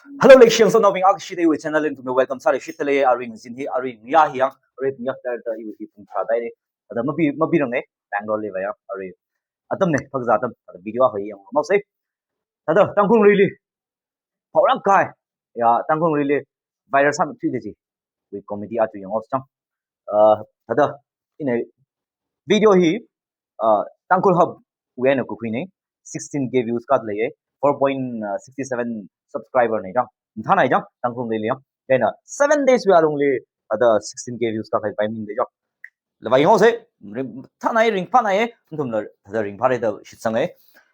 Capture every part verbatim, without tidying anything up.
Hello, leishiyan sotnaobing, akha shida iwui channel li nathumli welcome sāra. Shida lei arui ngazin hi, arui ngayā hi yang, arui ngayā thāda iwui hi pung tharā dai lei. Thāda mabi, mabirang lei, Bangalore li vāya, arui atam lei, phakazā atam, thāda video akha yangngausei. Thāda Tangkhul Rinli phaorāk kahai, ya, Tangkhul Rinli viral sāmikhuida chi, wui comedy aja yangngausei chang. Uh, thāda, ina video hi, uh, Tangkhul Hub wui eina kakhuinei, sixteen K views kāda leiya, four point six seven subscriber nei chang. Mathānai chang, Tangkhul Rinli yang. Chieina seven days wui alungli thāda sixteen K views kākahai pai maningda chang. Lavai yangngausei, ring, mathānai, ringphānai, nathumla thāda ringphāra da shitsanga.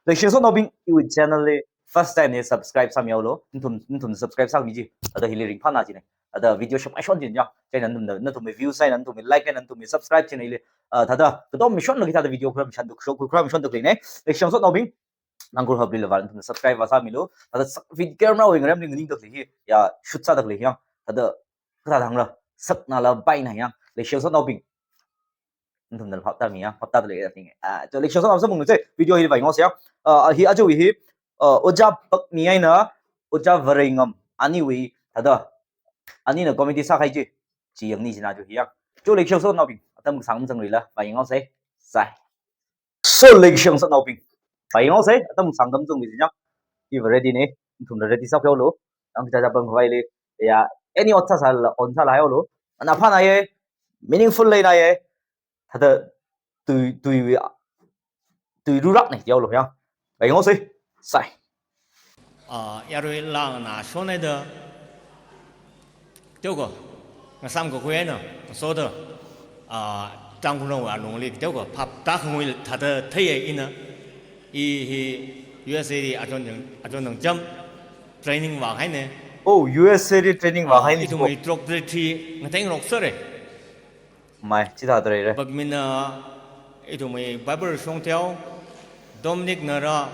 Leishiyan sotnaobing, iwui channel li first time na subscribe sāmihaolu, nathum, nathum subscribe sāmi chi, thāda hili ringphāna chinei. Thāda video shapmai shon chin chang. Chieina nathumna, nathumwui views eina, nathumwui like eina, nathumwui subscribe chieina hili, uh, thāda katom mishonla khi thāda video khuirāmishon tuk, khuirāmishon tuk leinei. Leishiyan sotnaobing, Tangkhul Hub lila vāla nathumna subscribe vāsāmilu. Thāda sak-, vid-, camera wui ngaramli nganing tuk lei hi, ya, shoot sā tuk lei yang. Thāda kathāda hāngra, saknala paina yang. Leishiyan sotnaobing, nathumna phaptāmi yang, phaptāda lei thing. Ah, to leishiyan sotnao samphanglu chi, video hi vāyangngausei yang. Uh, hi ajawui hi, uh, Ojā Pakmi eina Ojā Vareingam aniwui thāda, anina comedy sākahai chi, chi yangni china chi hi yang. To leishiyan sotnaobing, atam kasāng mazangrila vāyangngausei. Sai. So leishiyan sotnaobing, vāyangngausei, atam kasāng mazangri chi yang. Iva ready nei, nathumla ready sākhuihaolu. Yang jaja pam khavai lei, ya, any ot sāsāla, on sāla haihaolu. Ana phānaiya, meaningful leinaiya. Thāda tui, tui, tui rurak nei, yaolu yang. Vāyangngausei, sai. Ah, yarui langna shonhaida, teokha, ngasam kakhui eina, ngasoda, ah, Tangkhulnao alungli, teokha, phaptākhangui thāda theiya ina, i hi U S A li achon nang, achon nang cham, training vākahainei. Oh, U S A li training vākahainei. Ah, ithumwui doctorate hi ngateirok sāra. Mai, chithāda leira. Pakmina, ithumwui Bible shong thuihao, Dominic nara,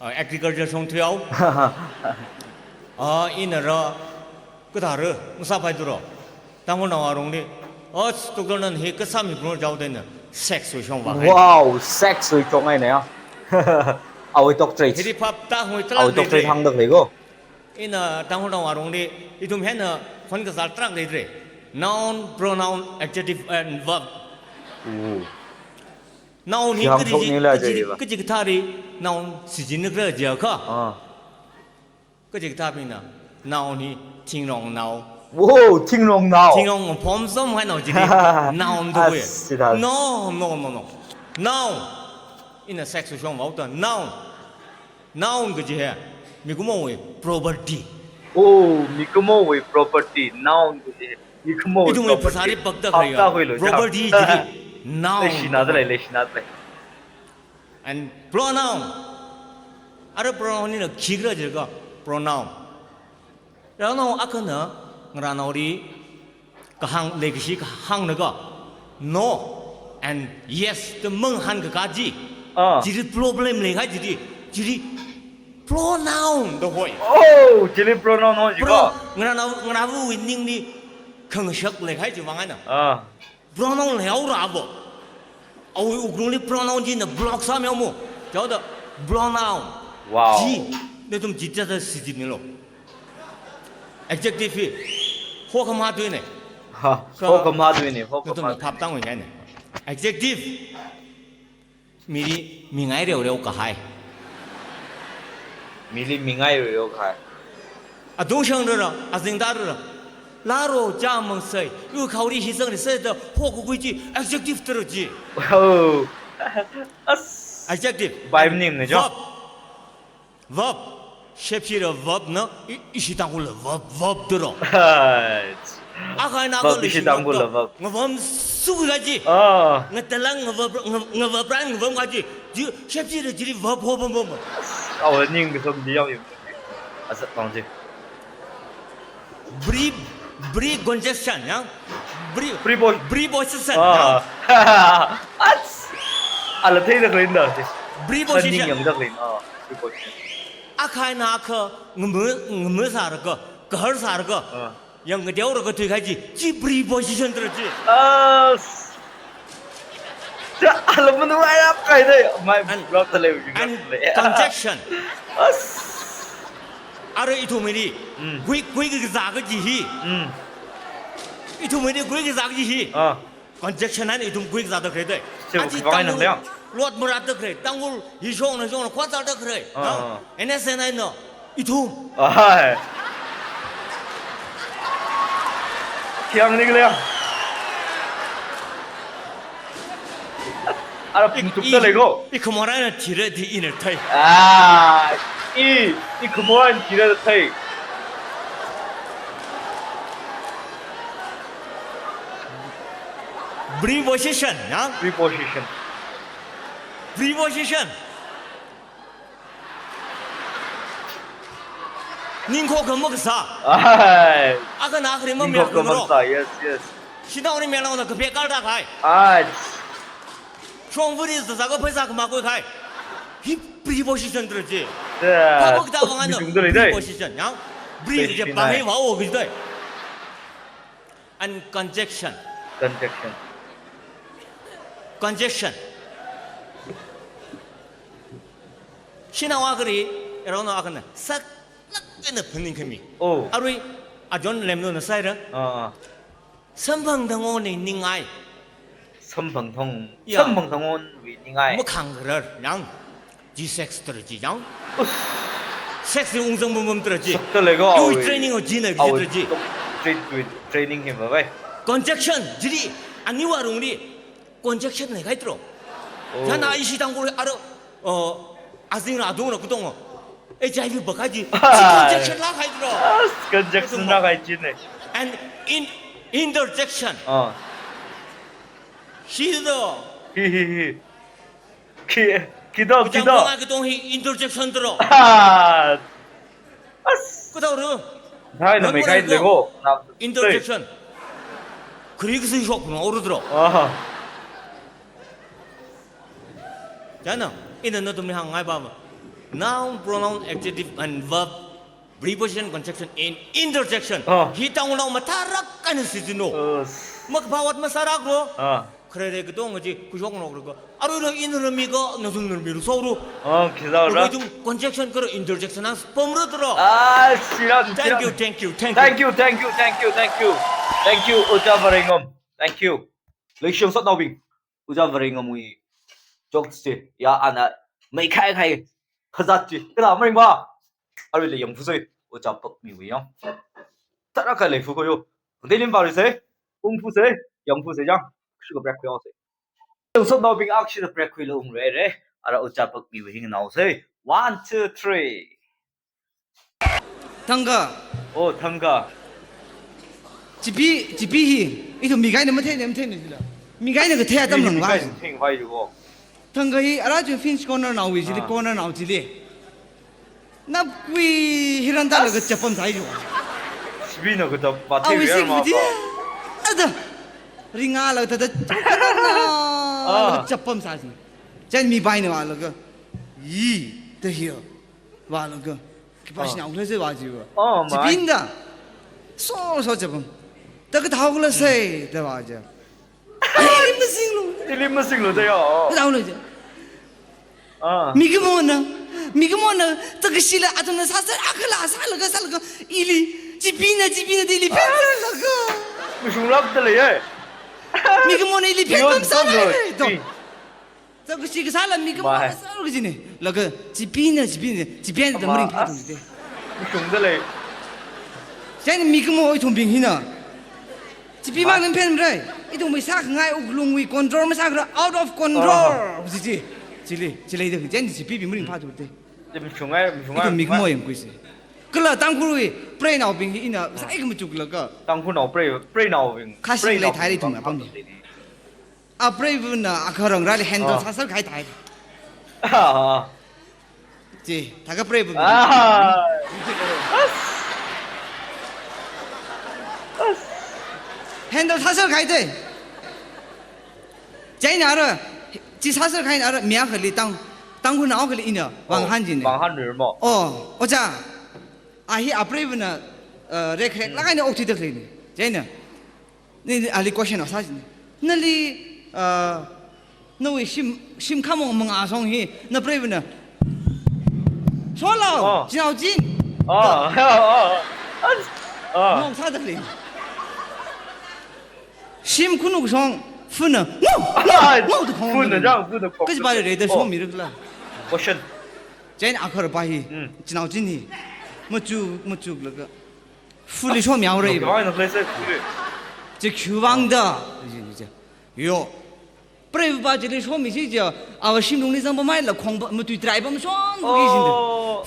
uh, agriculture shong thuihao. Ah, inara, kathāra, masāpaithura. Tangkhulnao arongli, oh, doctor nana hi kasā mi promote jihaoda na, sex wui shong vākahai. Wow, sex wui shong eina ya. Awui doctorate. Hili phaptākhangui talak. Awui doctorate hāngda khalei ko. Ina Tangkhulnao arongli, ithum hina khon kazār tarākha leidalei. Noun, pronoun, adjective, and verb. Oh. Noun hi kaji, kaji, kaji kathāli noun shichinra jiakha. Ah. Kaji kathābingna, noun hi thingrong nao. Wow, thingrong nao. Thingrong phom som hai nao jili. Noun da hui. As, chithā. No, no, no, no. Noun. Ina sex shong vāhaoda, noun. Noun kaji hi, mikumowui property. Oh, mikumowui property, noun kaji hi. Mikumowui property. Ithumwui phasāli pakda khalei. Phaptākhuilu, property chili, noun. Leishinada lei, leishinada lei. And pronoun. Ara pronoun hina khikhala jiakha, pronoun. Rānao akhana, ngarānaoli, kahāng leikashi kahāngna kha, no and yes da mangahānkakā chi. Ah. Chili problem leikahai chili, chili pronoun da hoi. Oh, chili pronoun hoi chi ko. Pro-, ngarānao, ngarānao wui ningli khangashak leikahai chiwui vang eina. Ah. Pronoun leihaora vo. Awui wuklungli pronoun china block sāmihaomo. Jihaoda pronoun. Wow. Chi, nathum chi thāda shichinmilu. Adjective hi, hokhamā tuinei. Ha, hokhamā tuinei, hokhamā tuinei. Nathumna phaptāngui kahainei. Adjective. Mili mingai reoreo kahai. Mili mingai reoreo kahai. Adung shangrara, azingda rara. Laro, chāmang sai, yu khaori hi zangli sai da hokakhui chi, adjective tara chi. Oh. As. Adjective. Bai maningmana jo. Verb. Verb. Shepshira verb na, i, ishi Tangkhulli verb, verb tara. Right. Akha eina akha verb, ishi Tangkhulli verb. Ngavamsuk kaji. Ah. Ngatalang ngavap, nga-, ngavapran ngavamkaji. Ji, shepshira jili verb ho bam bam. Awa ning kasam di yao yao. Asat pang ji. Pre-, preconception, ya? Pre-, prepo-, preposition, ya? Ah. Ats. Ala theida khalei da. Preposition. Ning yangda khalei. Ah, preposition. Akha eina akha, ngama, ngamasālaga, kaharsālaga. Ah. Yang ngateolaga thuikahai chi, chi preposition tara chi. As. Cha, ala manungai rap kahai dai. Mai, and, rap talei, and rap talei. Conjunction. As. Arui ithumwuili, Mm. gui, guikazā kaji hi. Mm. Ithumwuili guikazā kaji hi. Ah. Conjunction eina ithum guikazāda khalei dai. Chi Achi khivang eina Tangkhul lei. Lot maratda khalei, Tangkhul hi shongna shongna khwazarda khalei. Ah, No? ah. N S N eina ithum. Ai. Khiang ni khalei. Ara I, phungtukta I, lei ko. I khamor eina thira di ina thei. Ah, i, i khamor eina thira thei. Preposition, ya? Preposition. Preposition. Ningkho khamakasā. Ai. Akhana akhali Ningkho mamayā khamaro. khamakasā, yes, yes. Shinaoli melaona kaphek kalda khai. Ai. Shongfali sāsā ka pheisā khamakui khai. Hi preposition tara chi. Yeah. Thabak tawang ana Mishungda lei dai. Preposition, ya? Pre Preposition je bang hai. Hi vao kaji dai. And conjunction. Conjunction. Conjunction. Shinao akhali, around akhana, saklāk eina phaningkhami. Oh. Arui, a John Lemlona sāhaira. Ah, ah. Samphang thangwui ningai. Samphang thang, Ya. samphang thangwui ningai. Makhangkharar, yang. Chi sex tara chi yang. Us. Sex hi ungzang bumbum tara chi. Sakta lei ko, Iwui awui. training o chi na Awui tara chi. tok, tra-, tra-, training hi mavai. Conjunction, chili, aniwui alungli, conjunction leikahai taro. Oh. China ishi Tangkhul aro, uh, azingla adungla katonga. H I V baka chi. Ah. Chi conjunction lākahai taro. As conjunction Katonga. lākahai chi ne. And in, interjection. Ah. Shi do. Hi, hi, hi. Khi, khi do, khi Kachang do. Kong a katong hi interjection taro. Ah. As. Kadaoru. Hai, na Nang mai kai kora lego. Na. Interjection. Khari kasi shok na oru taro. Ah. China, ina nathumli hāngngai ba. Noun, pronoun, adjective, and verb. Preposition, conjunction, and interjection. Ah. Hi Tangkhulnao matharak eina sijino. Us. Makapha ot masārakro. Ah. Kharere katonga chi, khuishok nokra ko. Aruila ina rami ko, nathum rami ru sokru. Ah, khi zaora. Rami tum conjunction karo interjection ang pamra taro. Ah, siran, Thank siran. you, thank you, thank you. Thank you, thank you, thank you, thank you. Thank you, Ojā Vareingam. Thank you. Leishiyang sotnaobing. Ojā Vareingam wui jokes chi. Ya ana mai khai khai khazat chi. Kada maringva. Aruila yangphusei. Ojā Pakmiwui yang. Tara khalei phu ko yo. Ndelim varisei. Ungphusei. Yangphusei jang. Shuka break khuihaosei. Sotnaobing akshida break khuilaga ungre re. Ara Ojā Pakmiwui hingnaosei. One, two, three. Thangkha. Oh, thangkha. Chipi, chipi hi. Ithum mikaina matheina, matheina jila. Mikaina kathei atam Hi, lang mikaina vai. matheina vai ko. Thangkha hi, ara chu Finch Corner naowui jili, Ah. corner nao jili. Napkui hiran talaga As- chapam sai jo. Chipina katap, Awui pathei sing wer ma buti. pa. Ada. Ringa la tada. Ah. Chapam sai. Chen mi bai na walaga. Yi, the hill. Walaga. Kipash Ah. na ukla se waji wa. Oh, my. Chipinda. So, so chapam. Taka thao la se, da waji. Ai, masing lo. Ili masing lo da yo. Thao la je. Ah. Mikumona, mikumona, takashila athumna sāsā akhala sālaga sālaga ili, chipina, chipina dili phensa laga. Mishung lap da lei ye. Mikumona ili Yo, phensa sālaga. Yo. Takashi kasāla mikumona Mai. sālaga jine. Laga, chipina, chipina, chipina da Ama, maring phatu as. de. Mishung da lei. Chieina mikumo ithumbing hina. Chipi Ma- mang nang phen rai. Ithum mai sākhangai wuklungwui control masākra out of control. Oh. Chi chi. Chili, chili de jen chipi bi maring phatu de. Chi mishungai, mishungai, Ithum mikumo mishungai. yangkhuise. Kala Tangkhulwui preinaobing hi ina sai kamachuklaga. Tangkhulnao prei, preinaobing. Khasi lei preinaobing thai ithum bang apam bang ni. Apreivana akharang rali handle Ah. sāsā khai thai. Ah. Chi, thaka preiva. Ah. Handle sāsā khai te. Chieina ara, chi sāsā khai ara mi akhali tang, Tangkhulnao akhali ina, Oh, vāngahān jine. vāngahān rir mo. Oh, ojā. A hi apreivana, uh, rek rek Hmm. laga ina okthuida khalei ni. Chieina. Ni, ni ali question o sāsi ni. Nali, ah, nawui shim, shim khamong manga song hi, na preivana. Solo, Oh. chinaochin. Ah, ah, ah. Ah. Ngok sāda lei. Shim khanuk shong, funa, ngau, ngau, ngau da khong. Funa jang, funa khong. Kaji ba re da shomi rikla. Question. Chieina akhar ba hi, mm, chinao chin hi. Machu, machu laga. Fuli shomi haora. Kawai na place fuli. Chi khiwuivang da. Yo. Preiva chili shomi si ja, awa shimlungli zangpamhaila khong ba, matui trai pamshon, oh, ki sin da.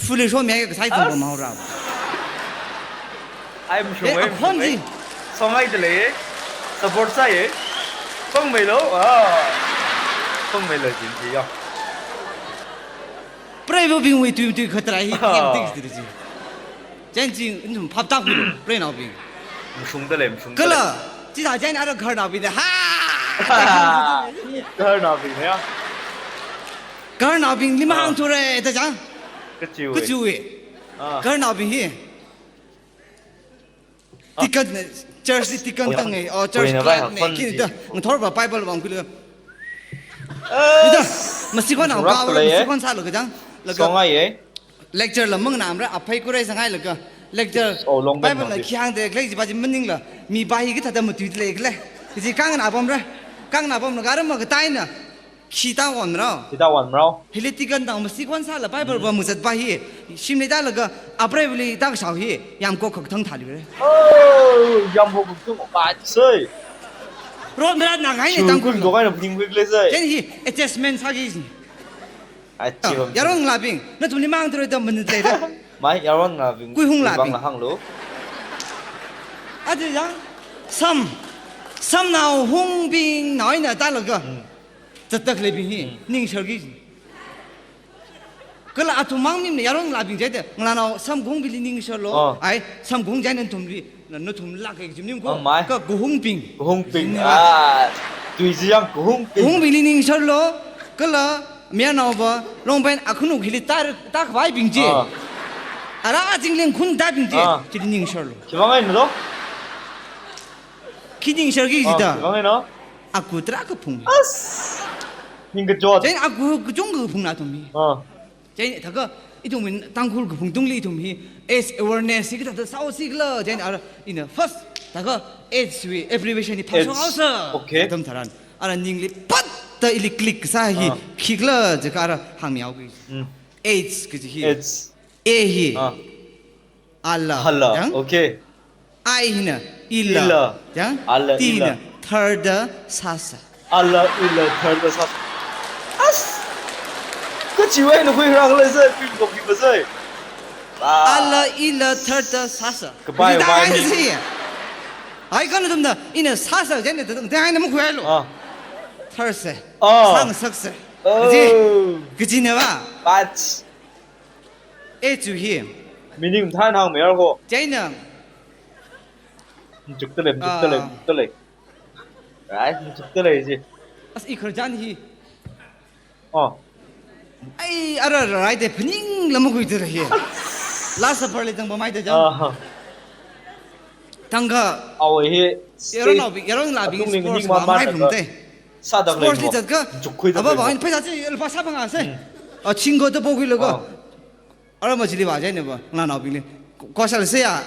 Fuli shomi ya kasai zangpam haora. Ai, mashung, eh, ai, akhon mashung, ji. Ai. Songai da lei, eh. Support sāi, eh. Khongmeilo, ah. Khongmeilo jin ji ya. Preivabingwui tui tui khatrai hi, ah, yang tik tik ji. Chen ching, num phap tak hu, preinaobing. Mashung da lei, mashung da lei. Kala, chi da chen ara gaharnaobing da, ha! Gaharnaobing ya. Gaharnaobingli, ah, mahāng thura da jang. Kachiwui. Kachiwui. Ah. Gaharnaobing hi. Deacon ne, church li deacon tang e, oh, church clerk ne, kini da, ngathor ba Bible wang kuli. Ida, masi khon ang ka, masi khon sālaga jang, laga. Songai ye. Lecture la mangnamra, aphei kurai sanghailaga. Lecture, oh, long Bible la khi hāngda, klei jiba ji maningla, mi ba hi kathāda matui lei kle. Ji kangna pamra, kangna pamna, garam ma kataina. Khi ta wan rao. Khi ta wan rao. Hili deacon tang masi khon sāla Bible ba muzat ba hi. Shimli da laga apreivali ta kashao hi. Yamkok khak thang thali re. Oh, yamkok khak thang ba sei. Ron rat na ngai ne tang kun. Shu kun ko kai na ping wik le sei. Chen hi attachment sāki. Ai, chi bam. Yaron labing. Nathumli mahāng thura da manit lei da. Mai, yaron labing. Kuihung labing. Bang la hānglu. Adi yang. Sam. Samnao hungbing naoina ta laga. Hmm. Zattak leibing hi, hmm, ningsharki. Kala athum mang nimna yaron labing jaida, ngalanao samkahungbingli ningsharlo, oh, ai, samkahung jaina nathumli, na, nathum lak ek jim nim ko, oh, mai, ka kahungbing. Kahungbing, nim ah, tui ji yang kahungbing. Kahungbingli ningsharlo, kala mayarnao ba, longpen akhanuk hili ta, ta khavaibing ji. Oh. Ara jingling khun tabing ji, oh, chili ningsharlo. Khiwuivang eina lo? Khi ningsharki, oh, ji da. Khiwuivang eina? Aku tarākha phung. As! Ningkachot. Chen aku kachungkha phung na thum hi. Ah. Chen thākha ithum Tangkhul kaphung tungli ithum hi AIDS awareness hi kathāda sāosi khala. Chen ara ina first thākha AIDS wui abbreviation hi phāshok haosa. Okay. Atam tharan. Ara ningli pat da ili click sā hi. Ah. Khi khala jiakha ara hāngmi haoki. Mm. AIDS kaji hi. AIDS. A hi. Ah. Ala. Ala. Yang? Okay. I hina ila. Ila. Yang? Ala, T hina ila. Tharda sāsa. Ala ila tharda sāsa. As! Kachiwui eina khuirākhala sai, pin kopi ba sai. Ah. Ala ila tharda sāsa. Kapai, kaji da kapai ai ni. Sai. Ai, kanathumna, ina sāsa, jen da, da, da, ai na makhuilu. Ah. Tharsa. Ah. Sāngasaksa. Oh. Kaji, kajina ba? But A chu hi. Meaning than hāngmi ar ko. China. Machukta lei, machukta lei, ah, machukta lei. Right? Machukta lei ji. As i khararchan hi. Oh. Ai, ara, ara, ara, de phaning lam khuida lei hi. Last supper li zangpamhaida jang. Ah. Thangkha. Awo hi. Yaron stage, naobing, yaron labing atungli sports ning ma ma mai da phung ka. Te. Sāda lei. Sports li mo. Zatka. Machuk khuida lei mo. Aba ba, pheisā chi, lupā sāphangā sai. Hmm. Ah, chingko da pokhuilaga. Oh. Ara machili ba jaina ba, ngalānaobingli. Ko sālsa ya.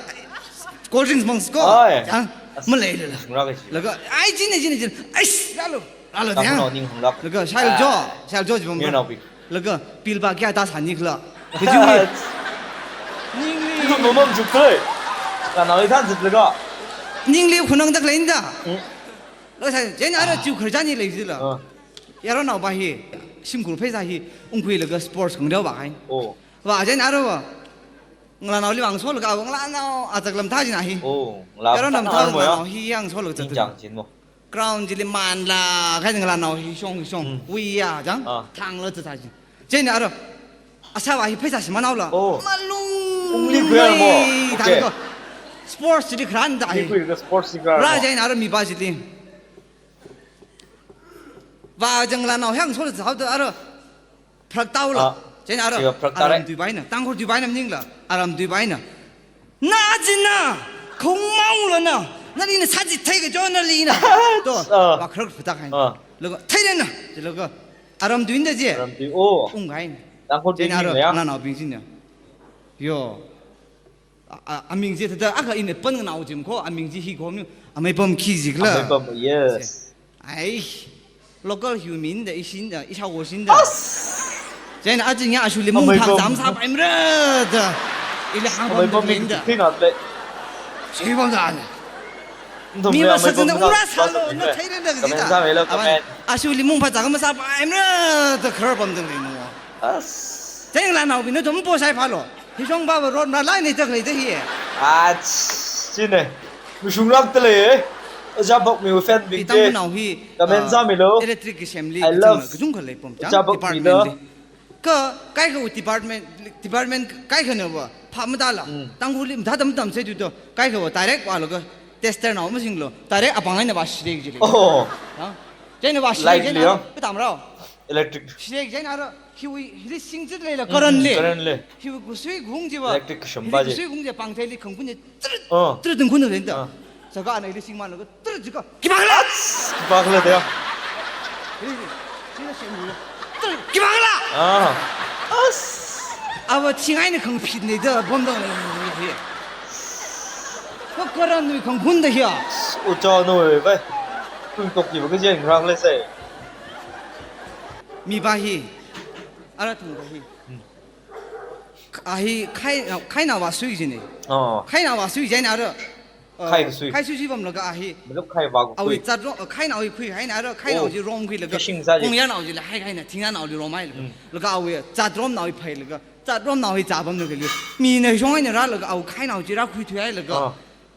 Cold drinks mang ko. Ai. Chang. Malei lala. Ngra kachi. Laga, ai, jin, jin, jin. Ai, lalo. Lalo, tang jang. Nao ning hung lak. Laga, shal jo, ah, shal jo jibam. Mayarnaobing. Laga, pil ba kya ta sani khala. Kaji. Ningli. Itu mamam juk thoi. Ngalānao i than zip laga. Ningli khunang tak lain da. Hmm. Laga sai, jen ara chu khararchan hi lei jila. Ah. Yaron nao ba hi, shimkhur pheisā hi, ungkhuilaga sports khangareo ba hai. Oh. Ba jen ara ba. Ngalānaoli vang solaga, ngalānao, azak lam thā jina hi. Oh, ngalā yaron nam thā thā armo ya. Ngalānao hi yang solaga zat. Ning chang chin mo. Ground chili manla, khai ngalānao hi shong, shong. Hmm. Wi ya, jang. Ah. Thangla zat jin. Chieina ara, asā va hi pheisā shimān haola. Oh. Malung. Ungli khuiya mo. Mai, okay. Thāda ko. Sports chili kharān da hi. Ungli khuiya sports chili kharān mo. Ra chieina ara mi ba chili. Va jang ngalānao hang sol zat haoda ara. Phrak taola. Ah. Chieina ara. Chiga phrak tare. Aram tui baina. Tangkhul tui baina maningla. Aram tui baina. Na jina, khong maung lo na, nali na sāchithei kajo nali na. To, ah, va kharak phatak hai. Ah. Laga, thei na, laga, aram tui da je. Aram tui, oh. Ung hai. Tangkhul tui chieina ara, ya. Ngalānaobing china. Yo. A, a, aming chi thāda, akha ina pānnganao jim kho, aming chi hi khom ni, Ameipam khi jikhala. Ameipam, yes. Ai, local human da, ishin da, ishawo shin da. As! Chieina ajing ya ashuli mung Ameipam phang zam sa paimra da. Ili hāngpam Ameipam da mi lin da. Khi ngat le. Shibam da ne. Nthum mi le masā Ameipam zang da ngat ura salo, ngat na le. Thai da da Comment zida. Zang le, awan, comment. Ashuli mung phang zam masā paimra da khar pam da le no. As. Tengla nao bina tum po sai phalo. Hishong ba ba ron ra lai ni tak lei tak hi. Ach, chine. Mishung rak ta lei. Aja bak mi fan bing Itang te. Nao hi, Comment ah, zang mi lo. Electric ki assembly I love kachung khalei pom chang Aja bak mi department lo. Li. Ka, kai ka department, department kai ka na wa. Pha ma da la. Mm. Tang hu lim da dam dam sai du do. Kai ka wa direct wa lo ka. Tester nao ma sing lo. Direct apang ai na ba shirek ji le. Oh. Ha? Chieina ba shirek Light chieina li, ro. Ha? Ka tam rao. Electric. Shirek chieina ro. Hiwui, hili sing chit leila current le. Current le. Hiwui kusui gung chi ba. Electric kasham ba chi. Hiwui kusui gung chi pang thei li khang kun chi. Trit, oh, trit ding kun le da. Ah. Saka ana hili sing man lo ka trit jika. Kibang la. Kibang la da. Hili, hili sing lo. Trit, kibang la. Ah. As. Aba thingai ni khang phit ne da bom dang le. Ka current nui khang kun da hiya. Ucha no we bai. Tui tok ki ba ka jeng rang le sai. Mi ba hi. Ara thung ba hi. Hmm. A hi khai, khai na wa sui ji ne. Oh. Khai na wa sui ji ne ara. Uh, khai sui. Khai sui ji bam laga a hi. Matlab khai wa awui kui. Chat ro, khai na wui kui khai na ara, khai na, oh, ji rom kui laga. Kashing sa ji. Kong ya na ji la hai khai na, thing na li rom ai laga. Hmm. Laga awui chat rom na wui phai laga. Chat rom na wui chat bam laga li. Mi na shong ai na ra laga awui khai na ji ra kui thui ai laga. Oh.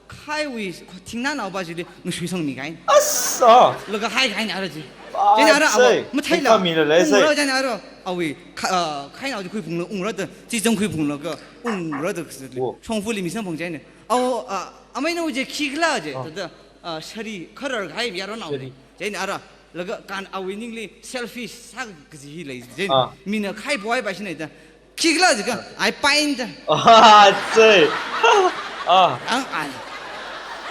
Khaiwui, thingna nao ba chili, ngasui sangmi kai. As, ah. Laga hai kai ni ara chi. Ah, chieina ara awa, sai. Mathei la. Ikha mi la lai sai. Ungra chieina ara, awui, kha-, ah, khai nao chi khuiphung la, ungra da, chi chang khuiphung la ka, ungra da kasi li. Wo. Shongfali mi samphang chieina. Awa, ah, amei nao chi khikhala chi, ah, thāda, ah, sari, kharar khai ya ro nao. Sari. Chieina ara, laga kan awui ningli selfish sā kaji hi lei chieina. Ah. Mina khai boy ba chieina da. Khikhala jika, ai pain da. Ah, sei. Ah. Ang ai.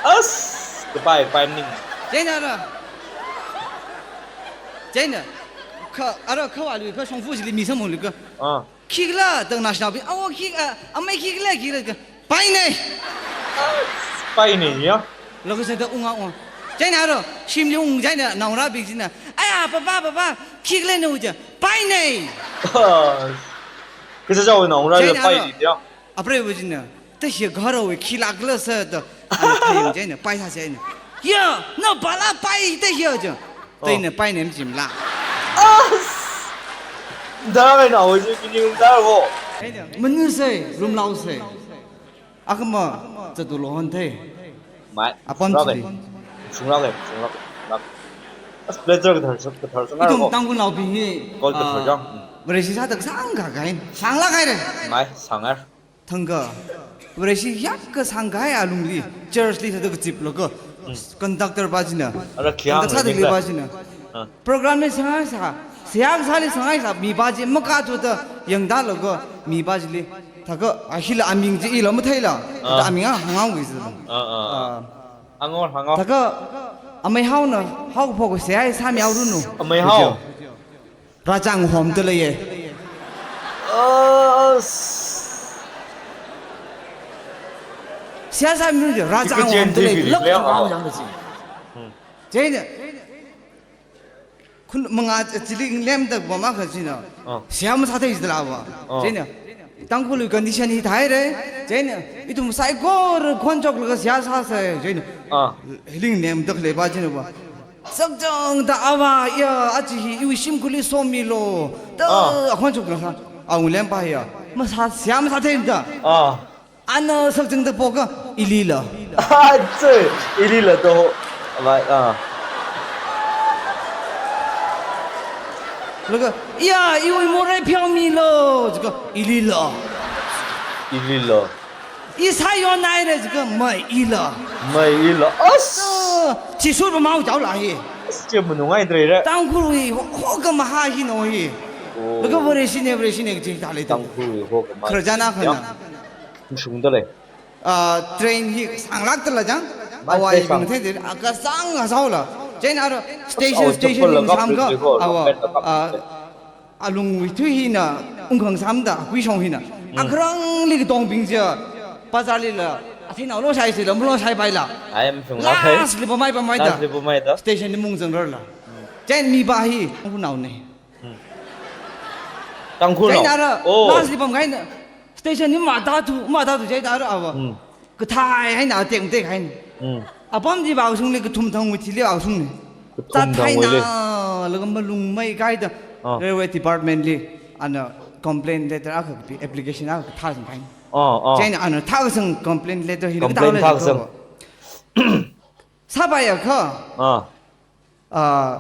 As, kapai, pain ning. Chieina ara. Chieina. Kha, ara kha wa lu kha shongfu chili mi samphang lu ka. Ah. Khikhala, tang national bi. Awo khik, ah, amei khikhala, khikhala ka. Paine. Paine, ya. Laga sāda unga unga. Chieina ro, shimli ung chieina, naongarā bing chieina. Aya, papa, papa, khikhala na uja. Paine. Kisa jau naongarā la chieina pai ro, di dia. Apre bu chieina. Ta shi garo we khilak la sa da. Ana thayang chieina, pai sa chieina. Ya, na bala pai ta ya ja. Oh. Taina paine mjim la. As! Dara ngai na hoji kini um dara ho. Manu sai, rumlau sai. Akama, chatu lohon thei. Mai. Apam chili. Shungra le, shungra le. As pleasure kathar, kathar shungra. Ithum ho. Tangkhul naobing hi, kol kathar, ah, jang. Vareshi sāda sangkha kahaina. Sangla kahaira. Mai, sangar. Thangkha. Vareshi yak kasang kahai alungli. Church li sāda kazip laga. Mm. Conductor pa china. Ara khiang. Conductor sāda le pa china. Ah. Program li sangai sa. Siyak sāli sangai sa. Mi pa chi maka thuda yangda laga. Mi pa chili. Thaka, a hila aming chi ila matheila. Ah. Thāda aming a hangau wi zi. Ah, ah, ah. Ah. Hangau, hangau. Thaka, amei haona, hao pho ko siya sa mi au runu. Amei hao. Rachang hom te leiye. Ah, s- Siya sa mi runu, rachang hom te leiye. Lok hao yang de si. Hmm. Chieina. Khun manga chili lem da ba ma kha china. Ah. Siam sa thei jila ba. Ah. Chieina. Tangkhul condition hi thai re. Chieina. Ithum saikora khon chok laga siya sa sa. Chieina. Ah. Hiling nem da le ba china ba. Sakchang da awa ya achi hi iwui shimkhurli somi lo. Da, ah, akhon chok laga. Aung lem ba ya. Masa siam sa thei da. Ah. Ana sakchang da poka, ilila. Atse, ilila to. Vai, ah. Laga, iya, iwui morei pheomilo. Jika, ilila. Ilila. Isa yo nai re, jika, mai ila. Mai ila. As. Ah, chisur ba mau jau la hi. As, che munungai dre re. Tangkhul wi, ho, ho ka maha hi no hi. Oh. Laga Vareshi ne, Vareshi ne, jing ta le to. Tangkhul wi, ho ka maha. Kharjana khana. Yam. Shung da lei. Ah, train hi sanglak tala jang. Mai awai train bing sang. Thei de, aka sang asau la. Chieina ara station, awa, station chappal bing la sam kap ka, kap awa, kap ah, kap. Alung wui thui hina, ungkhang sam da, kui shong hina. Mm. Akharang li kadong bing ja. Bazar lila, atheinao loshai sila, maloshaipaila. Ai, mashunglak hai. Last li pamai pamaida. Last li pamaida. Station li mungzangrarla. Chieina mipā hi, Tangkhulnaone. Tangkhulnao. Chieina ara, oh, last li pamkahaina. Station li matāthu, matāthu chieina ara ava. Hmm. Kathai haina, tektek haina. Hmm. Apam chi vāshungli kathum thangwui thili vāshungna. Kathum thangwuili. Zathaina, laga malung meikahaida. Ah. Railway department li, ana complaint letter akha kapi, application akha kathā sangkahaina. Ah, ah. Chieina ana thākasang complaint letter hi complaint kathā thākasang. Sāpaiakha. Ah. Ah,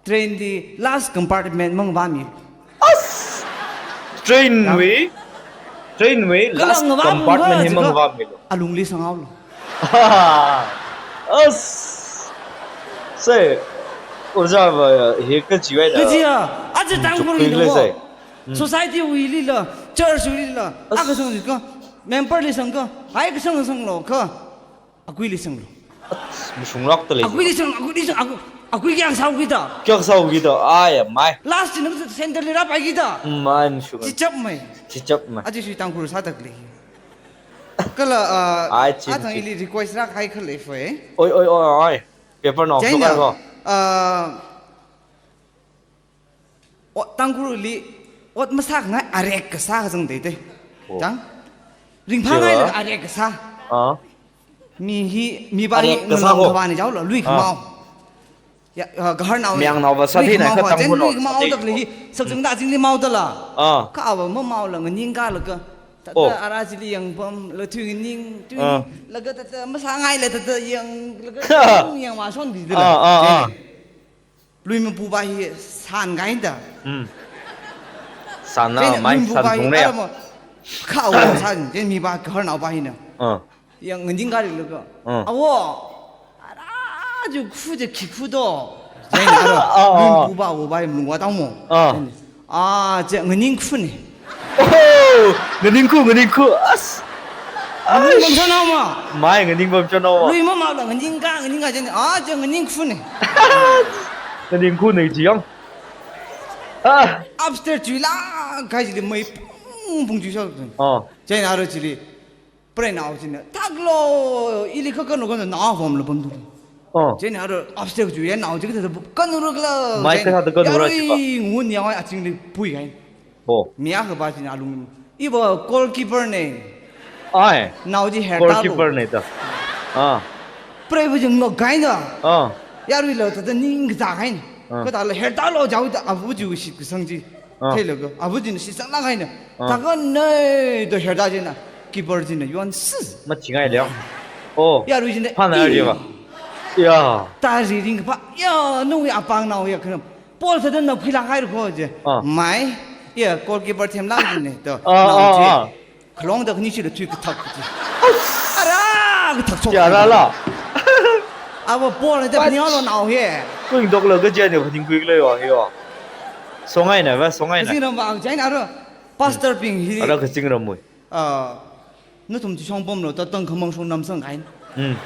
train li last compartment mangvāmi. As! Train wui, train wui last compartment hi mangvāmilu. Alungli sanghaolu. As! Sai, ojā va, hi kachiwui da. Kajiya, aja Tangkhul hi nungko. Sai. Hmm. Society wuilila, church wuilila, as, akha sangko, member li sangko, hai kasang sanglo kha. Akuili sanglo. Mashunglakta lei. Akuili sang, akuili sang, aku, akui kayākha sāhaokida. Kayākha sāhaokida. Ai, mai. Last china center li rāpaikida. Mai, mashunglak. Chichapmei. Chichapmei. Aja shui Tangkhul sāda khalei. Kala, ah, ai, chi, athang chi. Ili request rākahai khalei fai. Oi, oi, oi, oi. Paper nao. Chieina, sukar ko. Ah, O, Tangkhulli, ot masāngai arek kasā kazang teitei. Oh. Chang? Ringphāngaila arek kasā. Ah. Mi hi, mipā hi arek kasā ngalung ko. Kavāna jaola, lui khamao. Ah. Ya, ah, gaharnao. Mayarnao va sāthei nai kha Tangkhulnao. Lui khamao sāthei. Dak lei hi, sakchangda jingli maodala. Ah. Kha ava mamaola nganingkalaga. Tata, oh, ara chili yangpamla tui nganing, tui, ah, laga tata masāngaila tata yang, laga yang, yang mashonbidala. Ah, ah, ah. Chieina. Lui mapupā hi sāngaida. Hmm. Sāna, chieina mai lui mapupā hi sānthungna ya. Ara ma, kha ava sān, chieina mipā gaharnaopā hina. Ah. Yang nganingkalilaga. Ah. Awo, ara ju khu je khi khu do. Chieina ara, ah, ah, lui mapupā avopā hi malung vātangmo. Ah. Chieina, ah, je nganing khune. Oh, nganing khu, nganing khu. As. Nganing pamchon haoma. Mai, nganing pamchon haoma. Lui mamaola nganingka, nganingka chieina. Ah, je nganing khune. Nganing khune chi yang. Ah. Upstairs chuilāk kahai chili mei pung pung chuisā. Oh. Chieina ara chili. Preinao china, "Thaklo, ili kha kanu kanu nao vāmlu pamdu." Oh. Chieina ara upstairs chuiya nao chi kathāda kanu rukla. Mai kathāda kanu ra chiva. Yarui ngun yangai achingli puihaina. Oh. Mi akhapa china alung. Iva goalkeeper ne. Ai. Nao chi hertalo. Goalkeeper ne da. Ah. Preiva chi ngakaina. Ah. Yaruila thāda ningkazā kahaina. Ah. Kathāla hertalo jaoda avu chi shitkasang chi. Ah. Theilaga, avu china shitsanglāk kahaina. Ah. Thākhanei da herta china, keeper china yuan si. Machingai liang. Oh. Yarui china, phānai i. Arjiva. Ya. Tari ringphā, ya, nawui apāng nao ya khanam. Ball thāda napkhuilāk haira kho je. Ah. Mai, ya, goalkeeper themlāk china, to. Ah, nao ah, chi. Ah. Khalongda khani chila tui kathak chi. Ara, kathak chok. Ya, rala. Ava ball thāda phaninglo nao he. Kuing doklo kaje ne phaningkhuilo yo, yo. Songaina va, songaina. Kazingram va, chieina ara. Pastor bing hi. Ara kazingramwui. Ah, nathum chi shongpamlo, tatang khamang shong namsang kahaina. Hmm.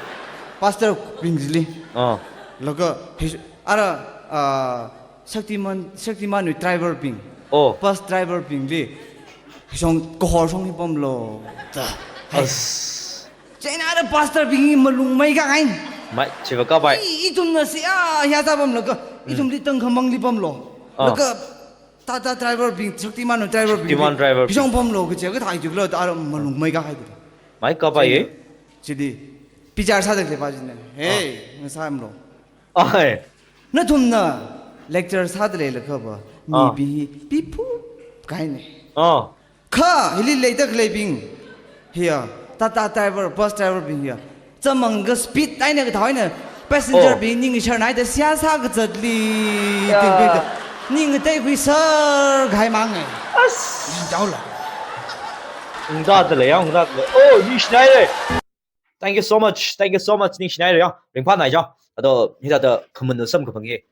Pastor bing chili. Ah. Laga, hi, ara, ah, Shaktiman, Shaktiman wui driver bing. Oh. Bus driver bingli. Shong, kahor shong hi pamlo. Da. Hai. As. Chieina ara pastor bing hi malung meikā kahaina. Mai, chiva kapai. I, ithumna si, ah, ya ta pamlaga. Hmm. Ithumli tang khamangli pamlo. Ah. Laga, Tata driver bing, Shaktiman driver bing. Shaktiman driver bing. Bishong pamlo kaje kathā juklo, ara malung meikā kahai. Mai kapai ye? Chili, bichar sāda khalei pa china. Hey, ah, ngasāmlo. Ai. Nathumna lecture sāda leilakhava, ah, mi bi, bi phu kahaina. Ah. Kha, hili leida khaleibing. Hiya, Tata driver, bus driver bing hiya. Chamang ka speed eina kathā eina passenger, oh, bing ning sharnai da siya sā kazatli. Ya. Ting bing da. Ning kateikhui sir kahai mang e. As. Ning jaola. Ungda da lei, ya, ungda da lei. Oh, ningshinai lei. Thank you so much. Thank you so much. Ningshinai lei ya. Ringphānai ja. Ado, hithāda khamanu samkaphang hi.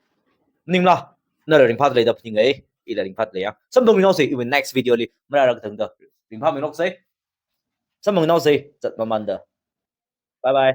Ningla, nala ringphāda leida phaningai. Ila ringphāda lei ya. Samphangnaosei, iwui next video li. Marāra kathāngda. Ringphāmilok sei. Samphangnaosei. Zat mamanda. Bye bye.